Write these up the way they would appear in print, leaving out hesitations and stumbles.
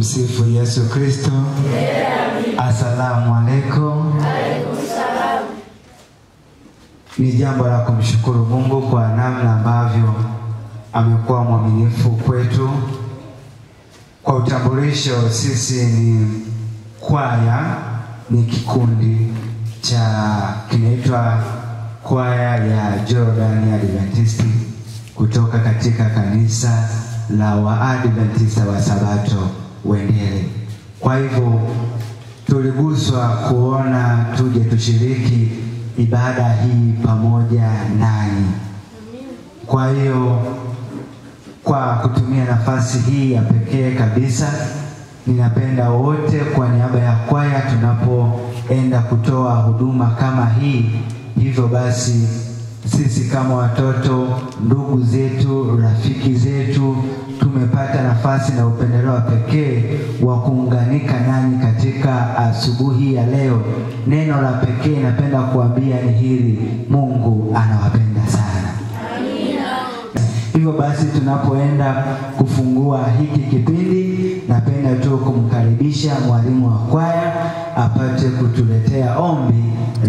Tumsifu Yesu Kristo. Asalamu alaikum. Ni jambo la kumshukuru Mungu kwa namna ambavyo amekuwa mwaminifu kwetu. Kwa utambulisho, sisi ni kwaya, ni kikundi cha kinaitwa kwaya ya Jordan Adventist kutoka katika kanisa la Waadventista wa Sabato Wendele. Kwa hivyo tuliguswa kuona tuje tushiriki ibada hii pamoja nanyi. Kwa hiyo kwa kutumia nafasi hii ya pekee kabisa, ninapenda wote kwa niaba ya kwaya tunapoenda kutoa huduma kama hii. Hivyo basi sisi kama watoto, ndugu zetu, rafiki zetu, tumepata nafasi na upendeleo pekee wa kuunganika nanyi katika asubuhi ya leo. Neno la pekee napenda kuambia ni hili: Mungu anawapenda sana. Amina. Hivyo basi tunapoenda kufungua hiki kipindi, napenda tu kumkaribisha mwalimu wa kwaya apate kutuletea ombi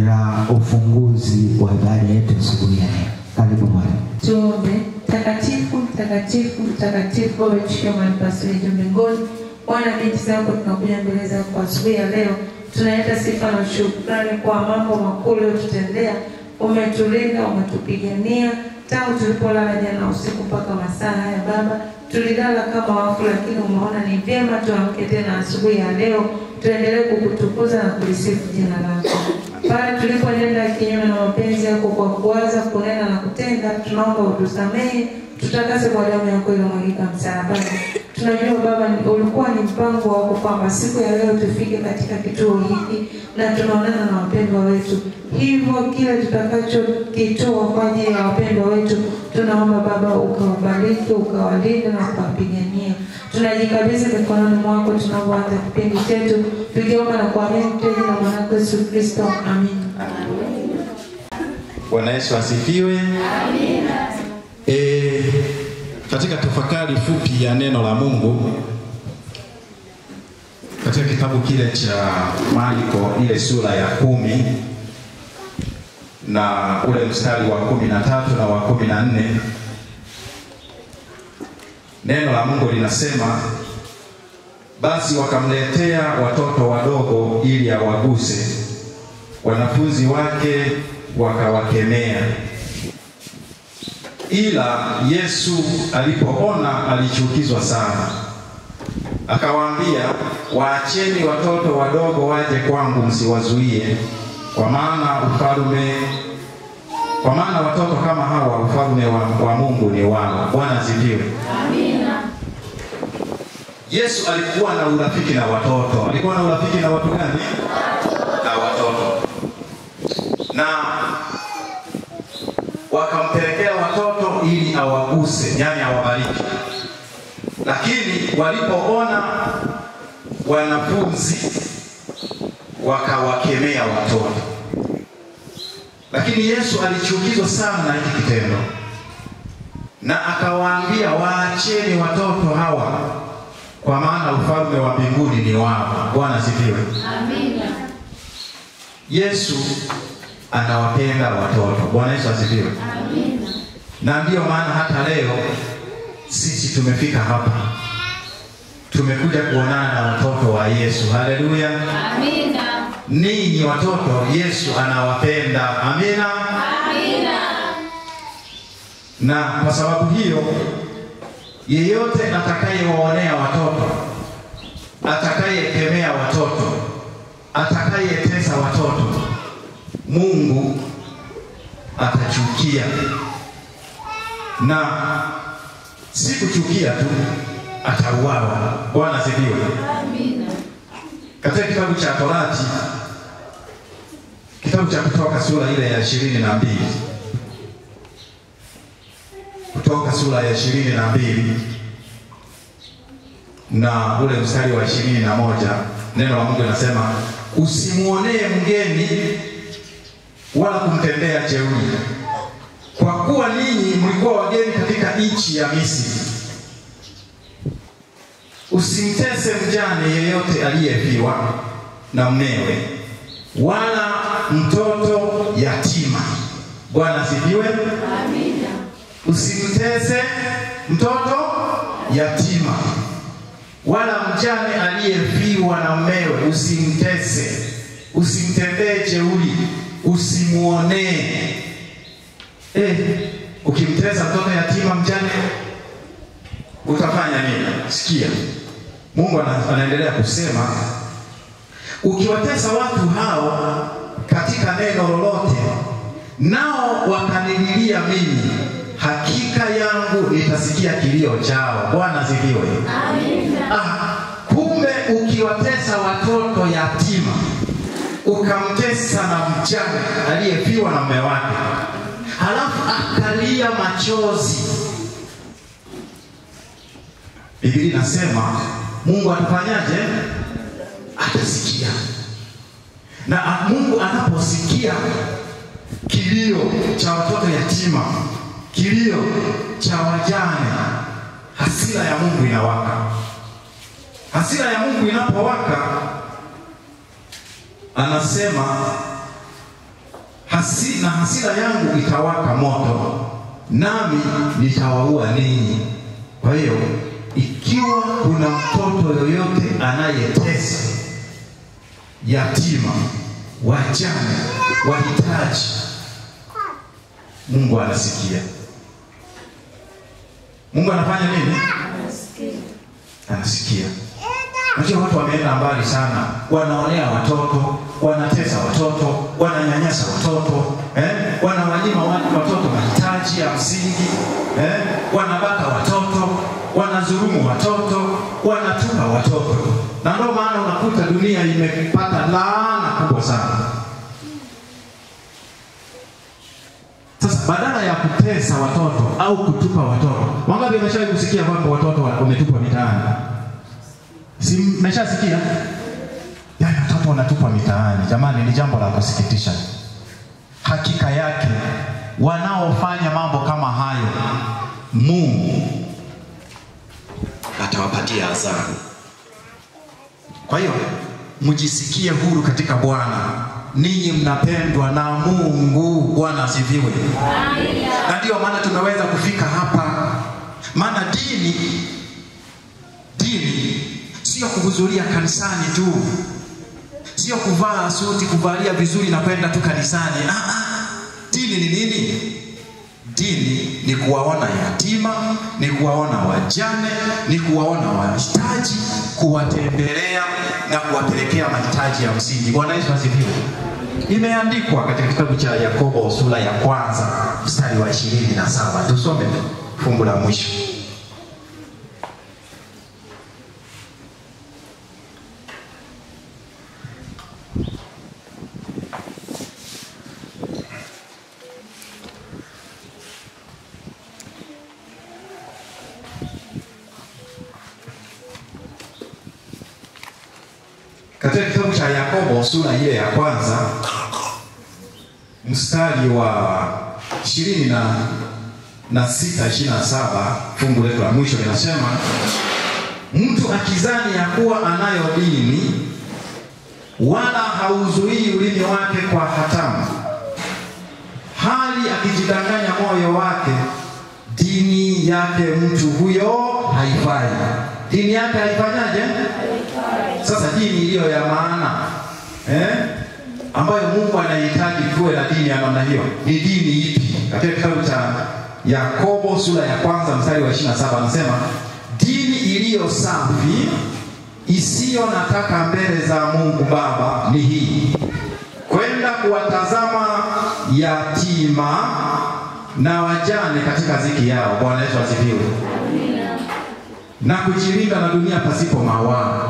la ufunguzi wa ibada yetu asubuhi ya leo. Karibu mwalimu. Tuombe. Mtakatifu, mtakatifu, mtakatifu, wewe mahali pazuri juu mbinguni. Bwana, binti zako tunakuja mbele zako asubuhi ya leo. Tunaleta sifa na shukrani kwa mambo makuu uliyotutendea. Umetulinda, umetupigania tangu tulipolala jana usiku mpaka masaa haya. Baba, tulilala kama wafu, lakini umeona ni vyema tuamke tena asubuhi ya leo, tuendelee kukutukuza na kulisifu jina lako. Pale tulipoenda kinyume na mapenzi yako kwa kuwaza, kunena na kutenda, tunaomba utusamehe, tutakase kwa damu yako iliyomwagika msalabani. Tunajua Baba, ulikuwa ni mpango wako kwamba siku ya leo tufike katika kituo hiki na tunaonana na wapendwa wetu. Hivyo kile tutakachokitoa kwa ajili ya wapendwa wetu, tunaomba Baba ukawabariki, ukawalinde na ukawapigania. Tunajikabidhi mikononi mwako tunapoanza kipindi chetu, tukiomba na kuamini kwa jina la Mwana Yesu Kristo. Amina. Bwana Yesu asifiwe. Amina. Katika tafakari fupi ya neno la Mungu katika kitabu kile cha Marko ile sura ya 10 na ule mstari wa 13 na wa 14, neno la Mungu linasema, basi wakamletea watoto wadogo ili awaguse, wanafunzi wake wakawakemea. Ila Yesu alipoona alichukizwa sana, akawaambia, waacheni watoto wadogo waje kwangu, msiwazuie, kwa maana watoto kama hawa ufalme wa Mungu ni wao. Bwana asifiwe. Amina. Yesu alikuwa na urafiki na watoto. Alikuwa na urafiki na watu gani? Na watoto. Na wakampelekea watoto ili awaguse, yani awabariki. Lakini walipoona wanafunzi wakawakemea watoto. Lakini Yesu alichukizwa sana na hiki kitendo, na akawaambia, waacheni watoto hawa, kwa maana ufalme wa mbinguni ni wao. Bwana asifiwe. Amina. Yesu anawapenda watoto. Bwana Yesu asifiwe. Amina. Na ndiyo maana hata leo sisi tumefika hapa, tumekuja kuonana na watoto wa Yesu. Haleluya. Amina. Ninyi watoto, Yesu anawapenda. Amina. Amina. Na kwa sababu hiyo, yeyote atakayewaonea watoto, atakayekemea watoto, atakayetesa watoto, Mungu atachukia. Na si kuchukia tu, atauawa. Bwana asifiwe. Amina. Katika kitabu cha Torati, kitabu cha Kutoka sura ile ya 22, Kutoka sura ya 22 na ule mstari wa 21, neno la Mungu linasema, usimuonee mgeni wala kumtendea jeuri, kwa kuwa ninyi mlikuwa wageni katika nchi ya Misri. Usimtese mjane yeyote aliyefiwa na mmewe, wala mtoto yatima. Bwana asifiwe. Amina. Usimtese mtoto yatima wala mjane aliyefiwa na mmewe, usimtese, usimtendee jeuri, usimuonee. Ukimtesa mtoto yatima, mjane, utafanya nini? Sikia, Mungu anaendelea kusema, ukiwatesa watu hao katika neno lolote, nao wakanililia mimi, hakika yangu nitasikia kilio chao. Bwana asifiwe. Amina. Kumbe ukiwatesa watoto yatima, ukamtesa na mjane aliyefiwa na mume wake, halafu akalia machozi, Biblia inasema Mungu atafanyaje? Atasikia. Na Mungu anaposikia kilio cha watoto yatima, kilio cha wajane, hasira ya Mungu inawaka. Hasira ya Mungu inapowaka, anasema na hasira yangu itawaka moto, nami nitawaua ninyi. Kwa hiyo ikiwa kuna mtoto yoyote anayetesa yatima, wajane, wahitaji, Mungu anasikia. Mungu anafanya nini? Anasikia. Anasikia. Unajua watu wameenda mbali sana, wanaonea watoto, wanatesa watoto, wananyanyasa watoto, wanawanyima watoto mahitaji ya msingi, wanabaka watoto, wanadhulumu watoto, wanatupa watoto. Na ndio maana unakuta dunia imepata laana kubwa sana. Sasa badala ya kutesa watoto au kutupa watoto, wangapi wameshawahi kusikia kwamba watoto wametupwa mitaani? Si mmeshasikia? Yaani watoto wanatupwa mitaani. Jamani, ni jambo la kusikitisha. Hakika yake wanaofanya mambo kama hayo, Mungu atawapatia adhabu. Kwa hiyo mjisikie huru katika Bwana. Ninyi mnapendwa na Mungu. Bwana asifiwe. Amina. Na ndio maana tumeweza kufika hapa. Maana dini sio kuhudhuria kanisani tu, sio kuvaa suti, kuvalia vizuri na kwenda tu kanisani. Dini ni nini? Dini ni kuwaona yatima, ni kuwaona wajane, ni kuwaona wahitaji, kuwatembelea na kuwapelekea mahitaji ya msingi. Bwana Yesu asifiwe. Imeandikwa katika kitabu cha Yakobo sura ya 1 mstari wa 27. Tusome fungu la mwisho. Katika kitabu cha Yakobo sura ile ya 1 mstari wa 26 27, fungu letu la mwisho linasema, mtu akizani ya kuwa anayo dini wala hauzuii ulimi wake kwa hatamu, hali akijidanganya moyo wake, dini yake mtu huyo haifai. Dini yake haifanyaje? Sasa dini iliyo ya maana, ambayo Mungu anahitaji tuwe na dini ya namna hiyo, ni dini ipi? Katika kitabu cha Yakobo sura ya 1 mstari wa 27 anasema, dini iliyo safi isiyo na taka mbele za Mungu Baba ni hii, kwenda kuwatazama yatima na wajane katika ziki yao. Bwana Yesu asifiwe. Amina. Na kujilinda na dunia pasipo mawaa.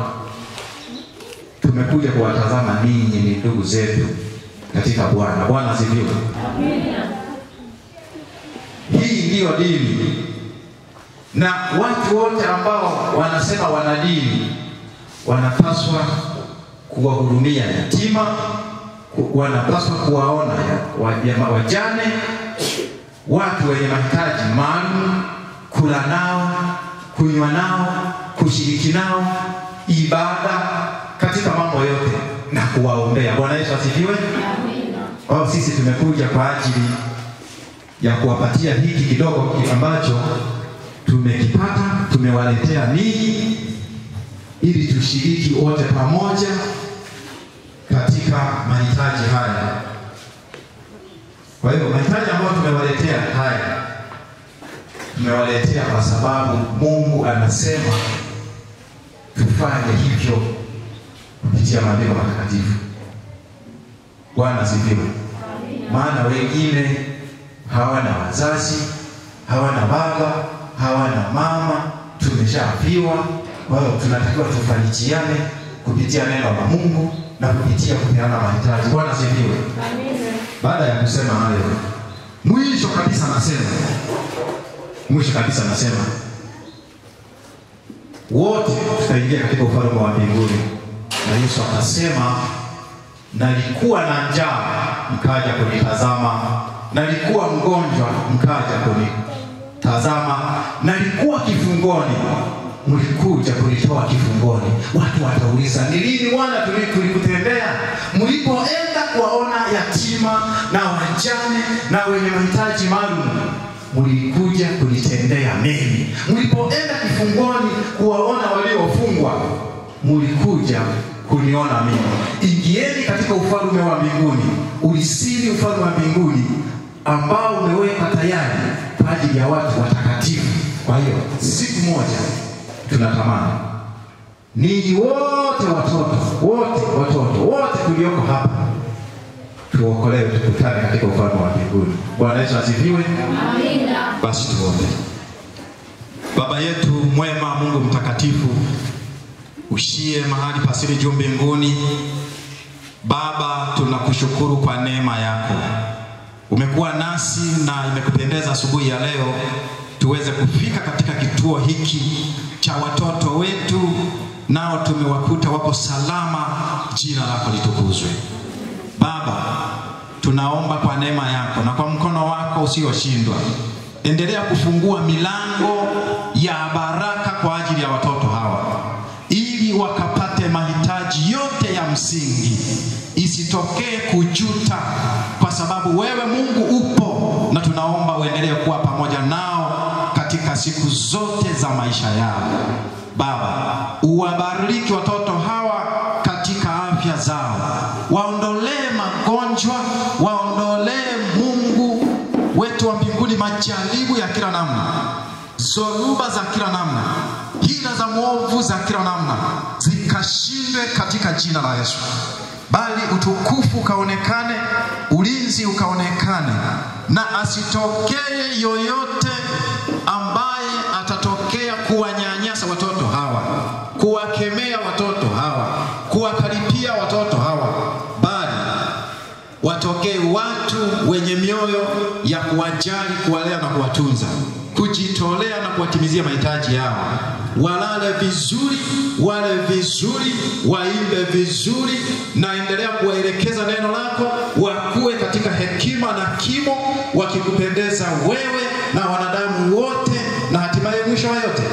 Tumekuja kuwatazama ninyi ni ndugu zetu katika Bwana. Bwana asifiwe. Amina. Hii ndiyo dini. Na watu wote ambao wanasema wana dini wanapaswa kuwahurumia yatima, wanapaswa kuwaona wajane, watu wenye mahitaji maalum, kula nao, kunywa nao, kushiriki nao ibada katika mambo yote na kuwaombea. Bwana Yesu asifiwe. Amina. Kwa sisi tumekuja kwa ajili ya kuwapatia hiki kidogo ambacho tumekipata, tumewaletea ninyi ili tushiriki wote pamoja katika mahitaji haya. Kwa hiyo mahitaji ambayo tumewaletea haya, tumewaletea kwa sababu Mungu anasema tufanye hivyo kupitia maandiko matakatifu. Bwana asifiwe. Maana wengine hawana wazazi, hawana baba, hawana mama, tumeshafiwa. Kwa hiyo tunatakiwa tufarijiane kupitia neno la Mungu na kupitia kupeana mahitaji. Bwana asifiwe. Amina. Baada ya kusema hayo, mwisho kabisa nasema wote tutaingia katika ufalme wa mbinguni. Na Yesu akasema, nalikuwa na njaa mkaja kunitazama, nalikuwa mgonjwa mkaja kunitazama, nalikuwa kifungoni mlikuja kunitoa kifungoni. Watu watauliza, ni lini Bwana tulikutendea? Mlipoenda kuwaona yatima na wajane na wenye mahitaji maalum, mlikuja kunitendea mimi. Mlipoenda kifungoni kuwaona waliofungwa, mlikuja kuniona mimi. Ingieni katika ufalme wa mbinguni, ulisini ufalme wa mbinguni ambao umewekwa tayari kwa ajili ya watu watakatifu. Kwa hiyo siku moja tunatamani ninyi wote watoto, wote tulioko hapa tuokolewe, tukutane katika ufalme wa mbinguni. Bwana Yesu asifiwe. Amina. Basi tuombe. Baba yetu mwema, Mungu mtakatifu, ushie mahali pasiri juu mbinguni, Baba, tunakushukuru kwa neema yako. Umekuwa nasi na imekupendeza asubuhi ya leo tuweze kufika katika kituo hiki cha watoto wetu, nao tumewakuta wako salama. Jina lako litukuzwe. Baba, tunaomba kwa neema yako na kwa mkono wako usioshindwa, endelea kufungua milango ya baraka kwa ajili ya watoto hawa, ili wakapate mahitaji yote ya msingi, isitokee kujuta, kwa sababu wewe Mungu upo, na tunaomba uendelee kuwa pamoja nao katika siku zote za maisha yao. Baba, uwabariki watoto hawa katika afya zao, waondolee magonjwa, waondolee Mungu wetu wa mbinguni majaribu ya kila namna, zoruba za kila namna, hila za mwovu za kila namna zikashindwe katika jina la Yesu, bali utukufu ukaonekane, ulinzi ukaonekane, na asitokee yoyote ambaye atatokea kuwanyanyasa watoto hawa, kuwakemea watoto hawa, kuwakaripia watoto hawa, bali watokee watu wenye mioyo ya kuwajali, kuwalea na kuwatunza, kujitolea na kuwatimizia mahitaji yao. Walale vizuri, wale vizuri, waimbe vizuri, na endelea kuwaelekeza neno lako, wakue katika hekima na kimo, wakikupendeza wewe na wanadamu wote, na hatimaye mwisho wa yote,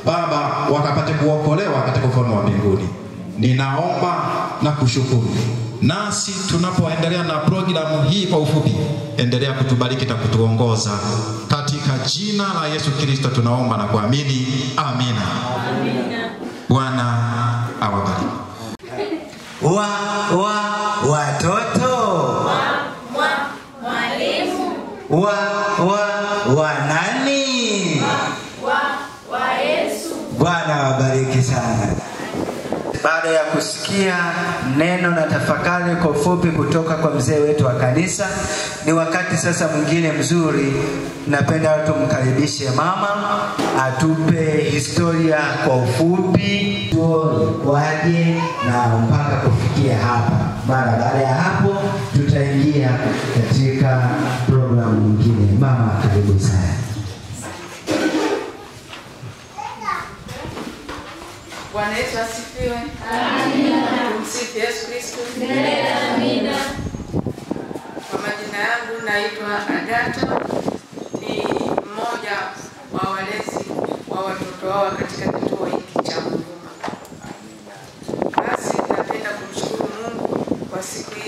Baba, wakapate kuokolewa katika ufalme wa mbinguni. Ninaomba na kushukuru. Nasi tunapoendelea na programu hii kwa ufupi, endelea kutubariki na kutuongoza. Katika jina la Yesu Kristo tunaomba na kuamini. Amina. Amina. Bwana awabariki. Wa watoto. Wa mwalimu. Wa wanani? Wa Yesu. Bwana awabariki sana. Baada ya kusikia neno na tafakari kwa ufupi kutoka kwa mzee wetu wa kanisa, ni wakati sasa mwingine mzuri. Napenda tumkaribishe mama atupe historia kwa ufupi, ilikuwaje na mpaka kufikia hapa. Mara baada ya hapo tutaingia katika programu nyingine. Mama, karibu sana. Bwana Yesu asifiwe. Amina. Tumsifu Yesu Kristo. Amina. Kwa majina yangu naitwa Agata, ni mmoja wa walezi wa watoto wao katika kituo hiki cha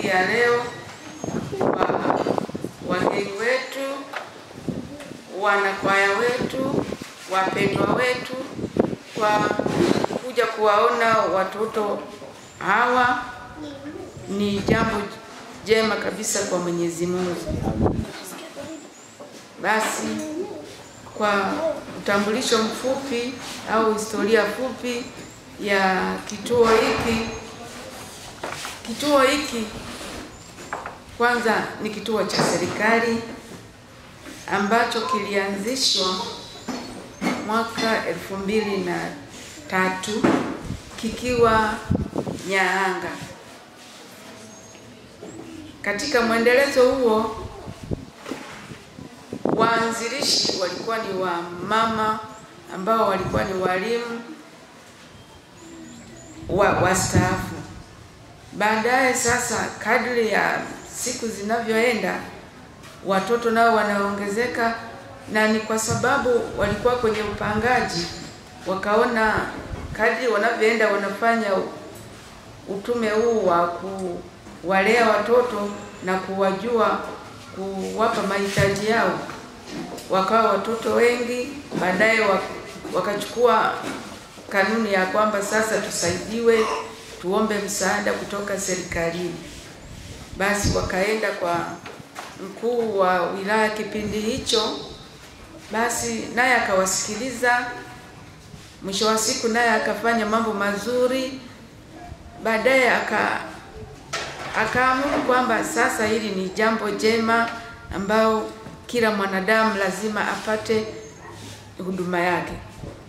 hii ya leo kwa wageni wetu, wanakwaya wetu, wapendwa wetu, kwa kuja kuwaona watoto hawa. Ni jambo jema kabisa kwa Mwenyezi Mungu. Basi kwa utambulisho mfupi au historia fupi ya kituo hiki. Kituo hiki kwanza ni kituo cha serikali ambacho kilianzishwa mwaka 2003 kikiwa Nyahanga. Katika mwendelezo huo, waanzilishi walikuwa ni wa mama ambao walikuwa ni walimu wastaafu. Baadaye sasa, kadri ya siku zinavyoenda, watoto nao wanaongezeka, na ni kwa sababu walikuwa kwenye upangaji, wakaona kadri wanavyoenda wanafanya utume huu wa kuwalea watoto na kuwajua, kuwapa mahitaji yao, wakawa watoto wengi. Baadaye wakachukua kanuni ya kwamba sasa tusaidiwe, tuombe msaada kutoka serikalini. Basi wakaenda kwa mkuu wa wilaya kipindi hicho, basi naye akawasikiliza. Mwisho wa siku naye akafanya mambo mazuri. Baadaye akaamuru kwamba sasa hili ni jambo jema ambao kila mwanadamu lazima apate huduma yake.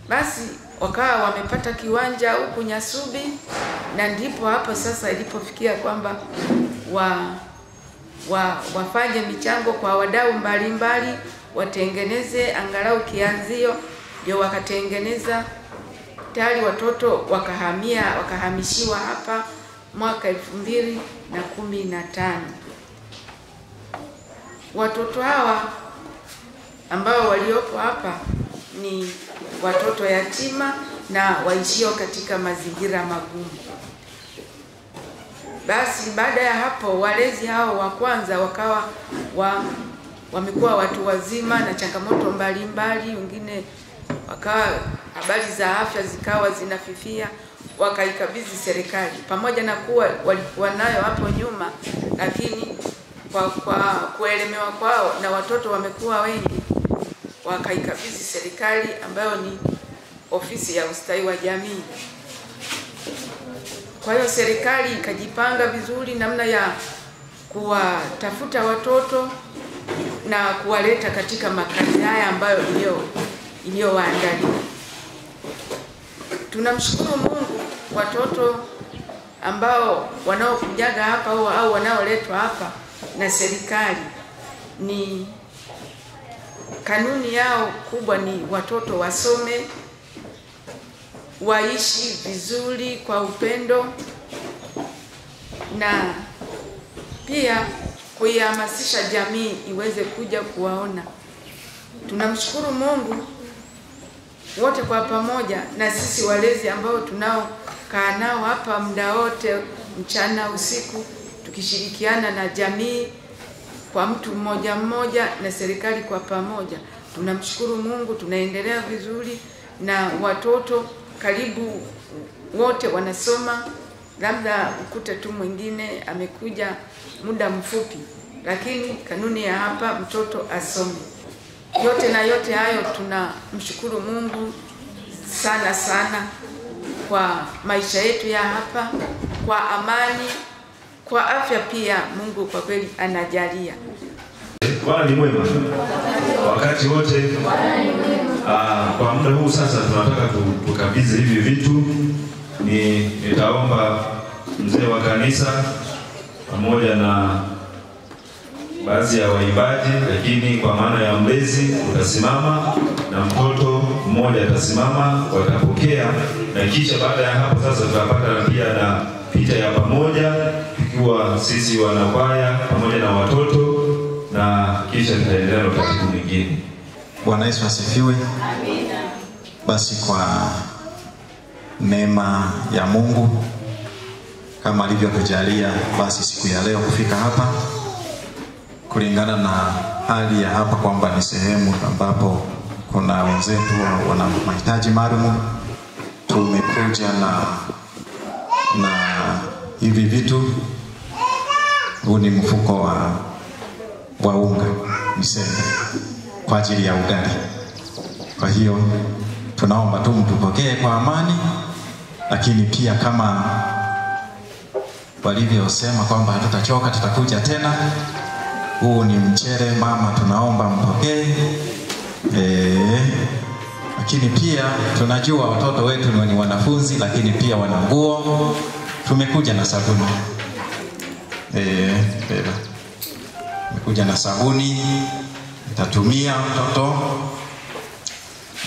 Basi wakawa wamepata kiwanja huku Nyasubi, na ndipo hapo sasa ilipofikia kwamba wafanye michango kwa wadau mbalimbali, watengeneze angalau kianzio. Ndio wakatengeneza tayari, watoto wakahamishiwa hapa mwaka 2015. Watoto hawa ambao waliopo hapa ni watoto yatima na waishio katika mazingira magumu. Basi baada ya hapo, walezi hao wa kwanza wakawa wamekuwa watu wazima na changamoto mbalimbali, wengine wakawa habari za afya zikawa zinafifia, wakaikabidhi serikali. Pamoja na kuwa walikuwa nayo hapo nyuma, lakini kwa kuelemewa kwao na watoto wamekuwa wengi, wakaikabidhi serikali ambayo ni ofisi ya ustawi wa jamii. Kwa hiyo serikali ikajipanga vizuri namna ya kuwatafuta watoto na kuwaleta katika makazi haya ambayo iliyowaandalia. Tunamshukuru Mungu, watoto ambao wanaokujaga hapa au wanaoletwa hapa na serikali, ni kanuni yao kubwa ni watoto wasome, waishi vizuri kwa upendo, na pia kuihamasisha jamii iweze kuja kuwaona. Tunamshukuru Mungu wote kwa pamoja, na sisi walezi ambao tunao kaa nao hapa muda wote, mchana usiku, tukishirikiana na jamii kwa mtu mmoja mmoja na serikali kwa pamoja. Tunamshukuru Mungu, tunaendelea vizuri na watoto karibu wote wanasoma, labda ukute tu mwingine amekuja muda mfupi, lakini kanuni ya hapa mtoto asome. Yote na yote hayo tunamshukuru Mungu sana sana kwa maisha yetu ya hapa, kwa amani, kwa afya pia. Mungu kwa kweli anajalia. Bwana ni mwema wakati wote. Kwa muda huu sasa tunataka tukabidhi hivi vitu. Nitaomba mzee wa kanisa pamoja na baadhi ya waimbaji, lakini kwa maana ya mlezi utasimama na mtoto mmoja atasimama, watapokea, na kisha baada ya hapo sasa tutapata pia na picha ya pamoja tukiwa sisi wanakwaya pamoja na watoto, na kisha tutaendelea na utaratibu mwingine. Bwana Yesu asifiwe. Amina. Basi kwa neema ya Mungu kama alivyotujalia basi siku ya leo kufika hapa, kulingana na hali ya hapa kwamba ni sehemu ambapo kuna wenzetu wana mahitaji maalum. Tumekuja na hivi vitu. Huu ni mfuko wa unga niseme kwa ajili ya ugali. Kwa hiyo tunaomba tu mtupokee kwa amani, lakini pia kama walivyosema kwamba hatutachoka, tutakuja tena. Huu ni mchele mama, tunaomba mpokee. Lakini pia tunajua watoto wetu ni wanafunzi, lakini pia wana nguo. Tumekuja na sabuni. Beba. Tumekuja na sabuni nitatumia mtoto.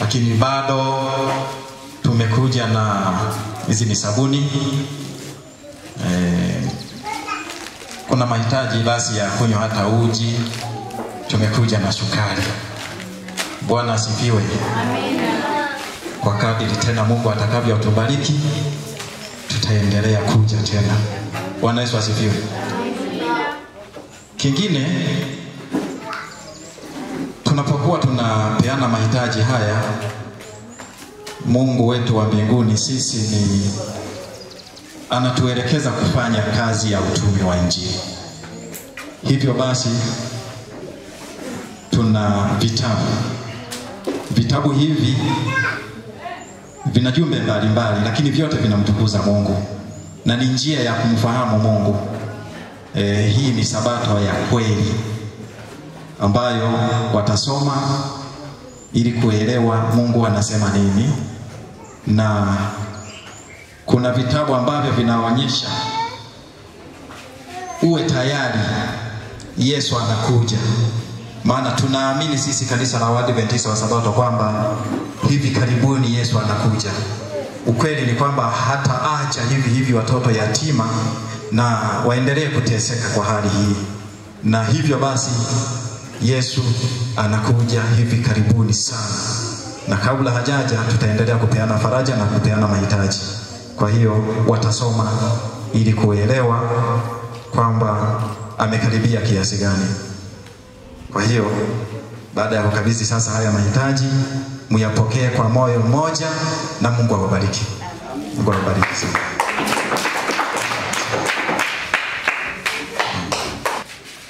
Lakini bado tumekuja na hizi ni sabuni. Kuna mahitaji basi ya kunywa hata uji. Tumekuja na sukari. Bwana asifiwe. Amina. Kwa kadiri tena Mungu atakavyotubariki, tutaendelea kuja tena. Bwana Yesu asifiwe. Amina. Kingine, tunapokuwa tunapeana mahitaji haya, Mungu wetu wa mbinguni sisi ni anatuelekeza kufanya kazi ya utume wa Injili. Hivyo basi tuna vitabu. Vitabu hivi vina jumbe mbalimbali, lakini vyote vinamtukuza Mungu na ni njia ya kumfahamu Mungu. Hii ni Sabato ya kweli ambayo watasoma ili kuelewa Mungu anasema nini, na kuna vitabu ambavyo vinaonyesha uwe tayari, Yesu anakuja. Maana tunaamini sisi kanisa la Waadventista wa Sabato kwamba hivi karibuni Yesu anakuja. Ukweli ni kwamba hata acha hivi hivi watoto yatima na waendelee kuteseka kwa hali hii. Na hivyo basi Yesu anakuja hivi karibuni sana. Na kabla hajaja tutaendelea kupeana faraja na kupeana mahitaji. Kwa hiyo watasoma ili kuelewa kwamba amekaribia kiasi gani. Kwa hiyo baada ya kukabidhi sasa haya mahitaji, muyapokee kwa moyo mmoja na Mungu awabariki. Mungu awabariki sana.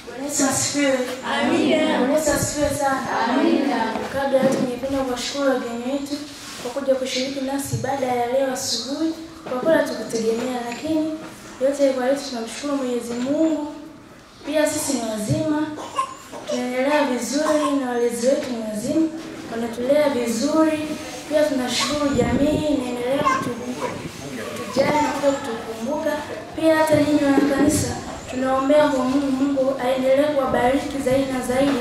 Bwana Yesu asifiwe. Amina. Bwana Yesu asifiwe sana. Amina. Kabla ya ningependa kuwashukuru wageni wetu kwa kuja kushiriki nasi ibada ya leo asubuhi. Kwa kweli hatukutegemea, lakini yote kwa yote tunamshukuru Mwenyezi Mungu. Pia sisi ni wazima, tunaendelea vizuri na walezi wetu ni wazima, wanatulea vizuri. Pia tunashukuru jamii inaendelea kutujali na kutukumbuka. Pia hata ninyi wanakanisa tunaombea kwa Mungu, Mungu aendelee kuwabariki zaidi na zaidi,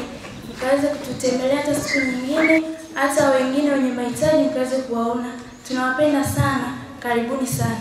mkaweze kututembelea hata siku nyingine, hata wengine wenye mahitaji mkaweze kuwaona. Tunawapenda sana, karibuni sana.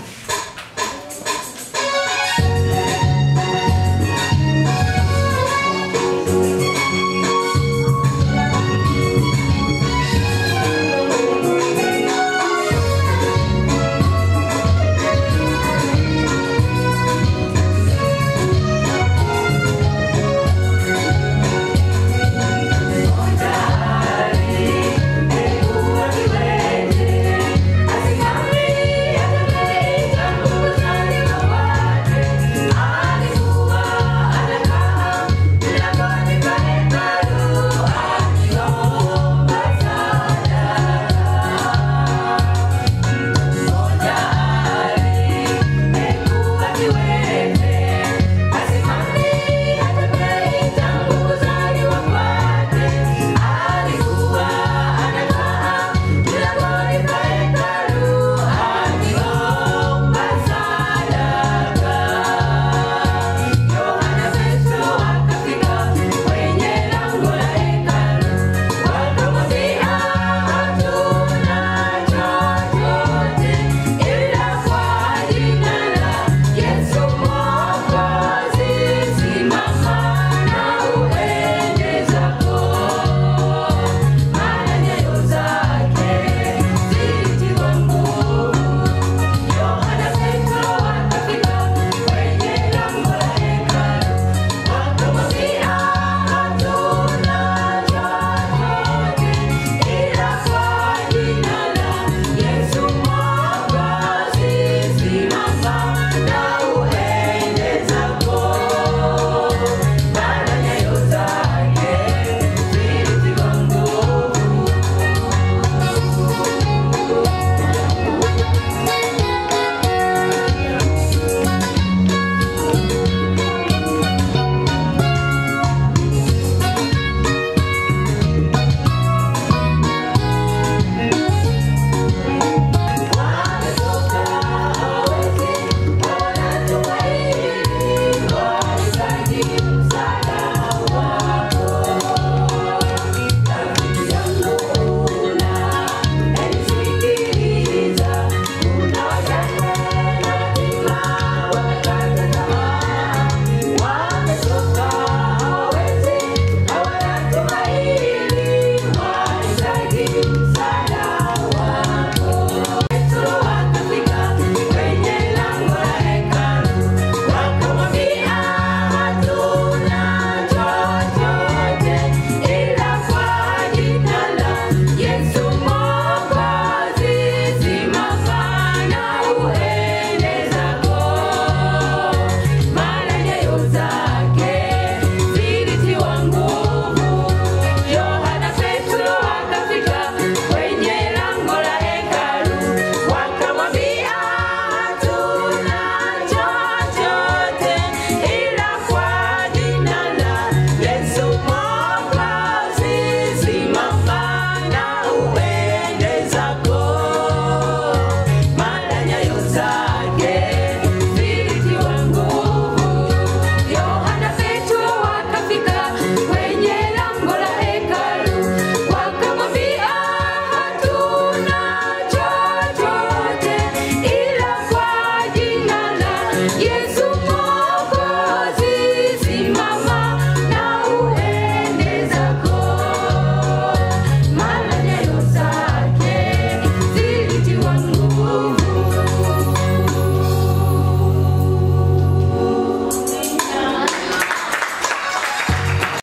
Asikari,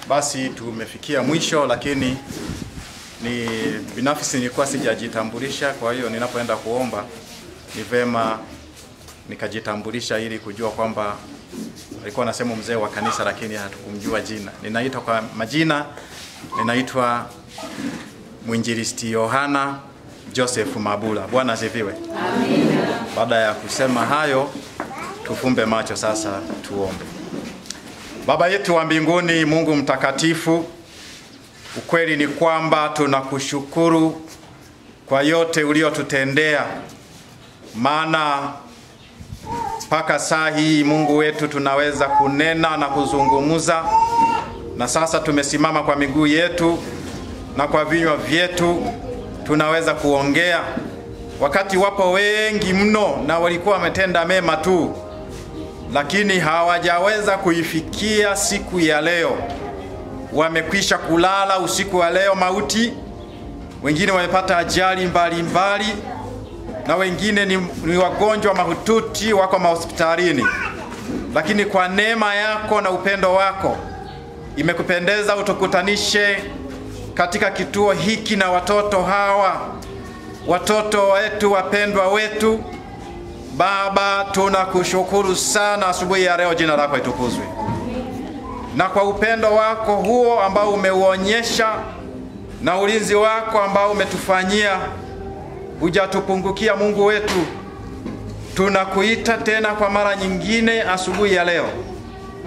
Basi tumefikia mwisho, lakini ni binafsi nilikuwa sijajitambulisha, kwa hiyo ninapoenda kuomba ni vema nikajitambulisha ili kujua kwamba alikuwa anasema mzee wa kanisa lakini hatukumjua jina. Ninaitwa kwa majina, ninaitwa Mwinjilisti Yohana Joseph Mabula. Bwana asifiwe. Amina. Baada ya kusema hayo, tufumbe macho sasa tuombe. Baba yetu wa mbinguni, Mungu mtakatifu, ukweli ni kwamba tunakushukuru kwa yote uliotutendea. Maana mpaka saa hii Mungu wetu tunaweza kunena na kuzungumza, na sasa tumesimama kwa miguu yetu na kwa vinywa vyetu tunaweza kuongea. Wakati wapo wengi mno na walikuwa wametenda mema tu, lakini hawajaweza kuifikia siku ya leo. Wamekwisha kulala usiku wa leo mauti, wengine wamepata ajali mbalimbali, na wengine ni wagonjwa mahututi wako mahospitalini. Lakini kwa neema yako na upendo wako imekupendeza utukutanishe katika kituo hiki na watoto hawa, watoto wetu wapendwa wetu. Baba, tunakushukuru sana asubuhi ya leo, jina lako litukuzwe. Na kwa upendo wako huo ambao umeuonyesha na ulinzi wako ambao umetufanyia, hujatupungukia Mungu wetu. Tunakuita tena kwa mara nyingine asubuhi ya leo.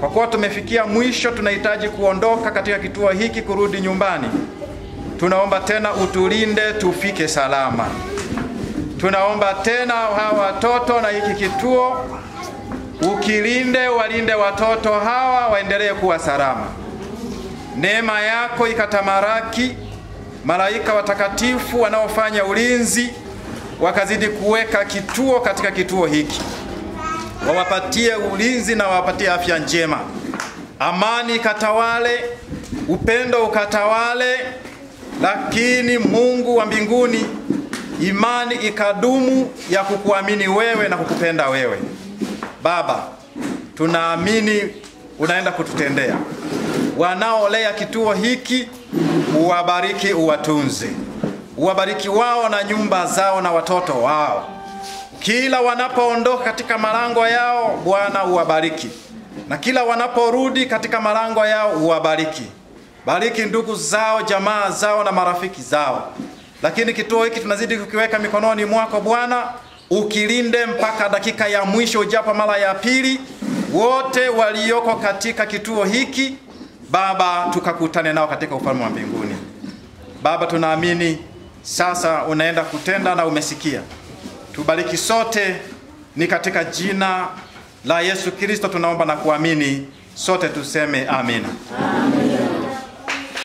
Kwa kuwa tumefikia mwisho, tunahitaji kuondoka katika kituo hiki kurudi nyumbani. Tunaomba tena utulinde tufike salama. Tunaomba tena hawa watoto na hiki kituo ukilinde, walinde watoto hawa waendelee kuwa salama. Neema yako ikatamaraki, malaika watakatifu wanaofanya ulinzi wakazidi kuweka kituo katika kituo hiki, wawapatie ulinzi na wawapatie afya njema. Amani ikatawale, upendo ukatawale, lakini Mungu wa mbinguni, imani ikadumu ya kukuamini wewe na kukupenda wewe. Baba, tunaamini unaenda kututendea. Wanaolea kituo hiki uwabariki, uwatunze. Uwabariki wao na nyumba zao na watoto wao. Kila wanapoondoka katika malango yao, Bwana uwabariki. Na kila wanaporudi katika malango yao uwabariki. Bariki ndugu zao, jamaa zao na marafiki zao. Lakini kituo hiki tunazidi kukiweka mikononi mwako Bwana, ukilinde mpaka dakika ya mwisho ujapo mara ya pili. Wote walioko katika kituo hiki Baba, tukakutane nao katika ufalme wa mbinguni. Baba, tunaamini sasa unaenda kutenda na umesikia. Tubariki sote, ni katika jina la Yesu Kristo tunaomba na kuamini. Sote tuseme amina. Amen.